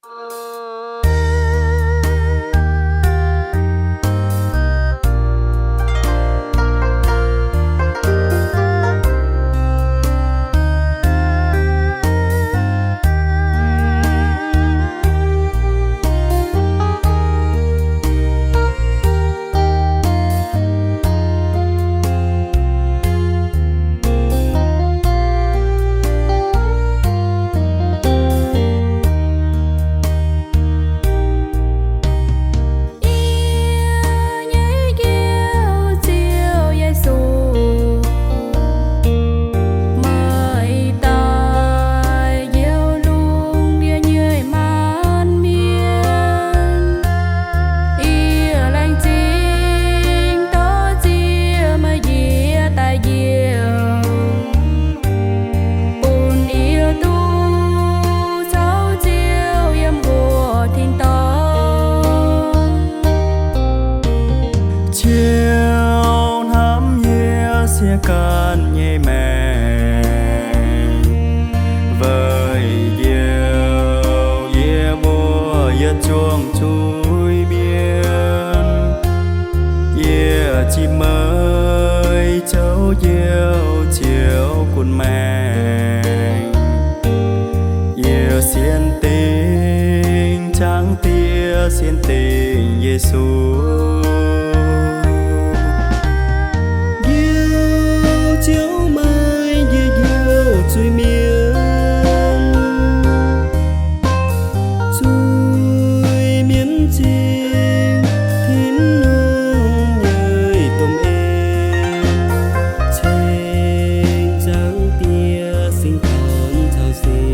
Yie nyei Njoux Ziouv Yesu, meih daaih njoux lungh ndiev nyei maanc mienh. Yie laengz zingh dorh Ziouv meih njiec daaih njoux, bun yie duqv caux Ziouv yiem wuov tin-dorngh. Ziouv hnamv yie sieqv ganh nyei maengc, weic njoux yie mbuo yietc zungv zuiz-mienh. Yie zipv meih zoux Njoux Ziouv gunv maengc. Yie sienx dingc Zaangc Diex, sienx dingc Yesu. Njoux Ziouv meih njiec njoux zuiz-mienh, zuiz-mienh zingh Tin-Hungh nyei domh en, ceng Zaangc Diex singx dorn caux singx